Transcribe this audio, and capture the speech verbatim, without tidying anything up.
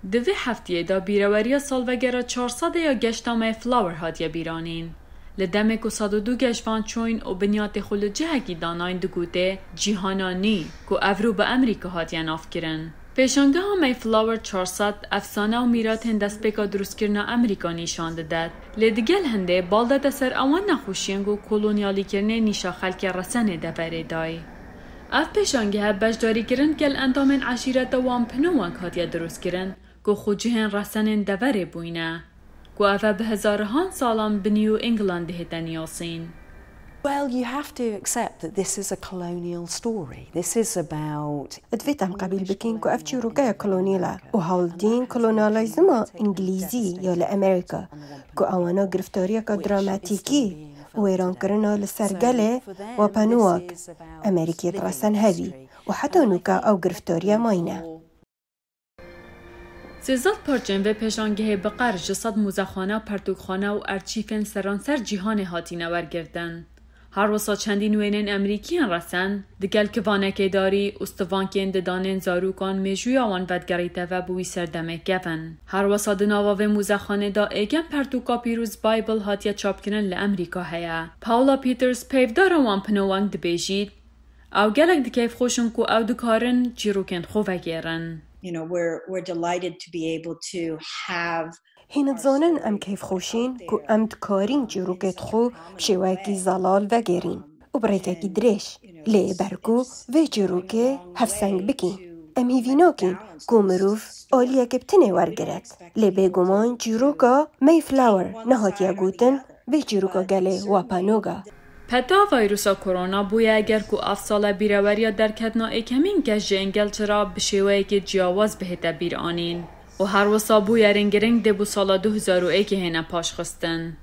Di vê heftiyê de bîreweriya salvegera çar sed e ya geşta Mayflower hatiye bîranîn. Li demê ku sed û du geşvan çûyn û binyatê xwe li cihekî danayîn, digotê cîhana nî, ku evro bi Amerîka hatiye navkirin. Pêşangeha Mayflower çar sed efsane û mîratên destpêka dirustkirina Amerîka nîşan didet. Lê digel hindê bal dete ser ewan nexweşiyên ku kolonyalîkirinê nîşa xelkê resenê deverê dayî. Ev pêşangehe beşdarîkirin gel endamên eşîreta Wampanoag hatiye dirustkirin, ku xwe cihên resenên deverê bûyne, ku ev e bi hezarihan salan bi New Englandê hête niyasîn. Well, you have to accept that this is a colonial story. This is about Divêt em qebîl bikin ku ev çîrokeya kolonyal e û hewldîn kolonyalîzma îngilîzî ya li Amerîka, ku ewana giriftariyeka dramatîkî û wêrankirina li ser gelê Wampanoag Amerîkiyê diresen hevî û heta nûke ew giriftariya mayîne. Sêzad parçên vê pêşangehê bi qerz ji sed muzexane, pertûkxane û erçîfên seranser cîhanê hatine wergirtin. Her wisa çendîn wênên Amerîkî yên resen, digel kivanekê darî û stivankên didanên zarokan mêjûya wan vedigerîte ve bi wî serdemê kevin. Her wisa di nava vê muzexanê de êgên pertûka pîroz Bible hatiye çapkirin li Amerîka heye. Paula Peters, peyvdara Wampanoag, dibêjît, ew gelek dikeyfxweş in ku ew dikarin çîrokên xwe vegêrin. You know, we're we're delighted to be able to have Hîn dizanin em keyfxweş in ku em dikarîn çîrokê xwe bi şêweyekî zelal vegêrîn û bi rêkekî dirêj. Lê ber ku vê çîrokê hevseng bikîn, em hêvî nakin ku mirov aliyekê bi tinê wergiret. Lê bêguman çîroka Mayflower nehatiye gotin, vê çîroka gelê Wampanoag e. Peta vayrusa korona bûye eger ku ev sale bîreweriya derketina êkemîn geş ji Îngiltere bi şêweyekê ciyawaz bihête bîranîn û her wisa bûyerên giring dê bo sala du hezar û yekê hêne paşxistin.